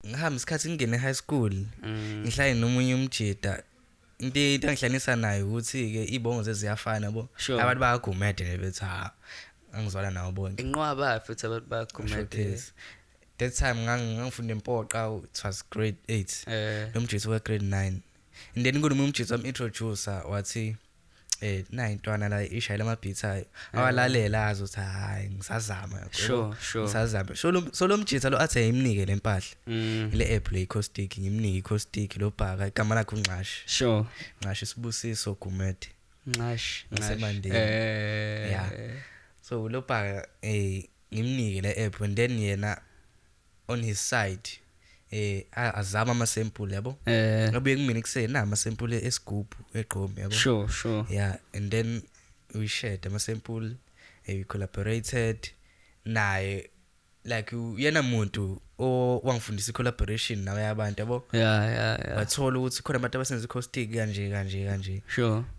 Ngihamba isikhathi ngingene high school, ngihlale nomunye umjida. Into engihlanisa nayo ukuthi ke ibongo zeziyafana, yabo. Abantu bayagumede nje, bethi ha, angizwana nawo bonke. Inqwaba futhi abantu bayagumede. Showcase. That time ngangifunda empoqa, it was grade 8. Lo mjithu wa grade 9, and then kunomunye umjithu wam-introducer, wathi na intwana la ishayela ama beats ayo, awalalela, azi ukuthi hayi, ngisazama, yabo. Sure, sure. Ngisazama. So lo mjitha lo athi ayimnike lempahla, le app le caustic, ngimnike icaustic lo bhaka, igama lakhe uNxashi. Nxashi Sibusiso Gumede. Nxash. Ngasemandeni. Yeah. So lo bhaka ngimnike le app, and then yena on his side azama ama sample, yabo. Ngabuye kumina kuseni na ama sample esigubhu egqomi, yabo. Sure sure Yeah, and then we shared ama sample, we collaborated naye, like uyena muntu owangifundisa i-collaboration nawe abantu, yabo. Wathola ukuthi khona abantu abasenza i-caustic kanje kanje kanje.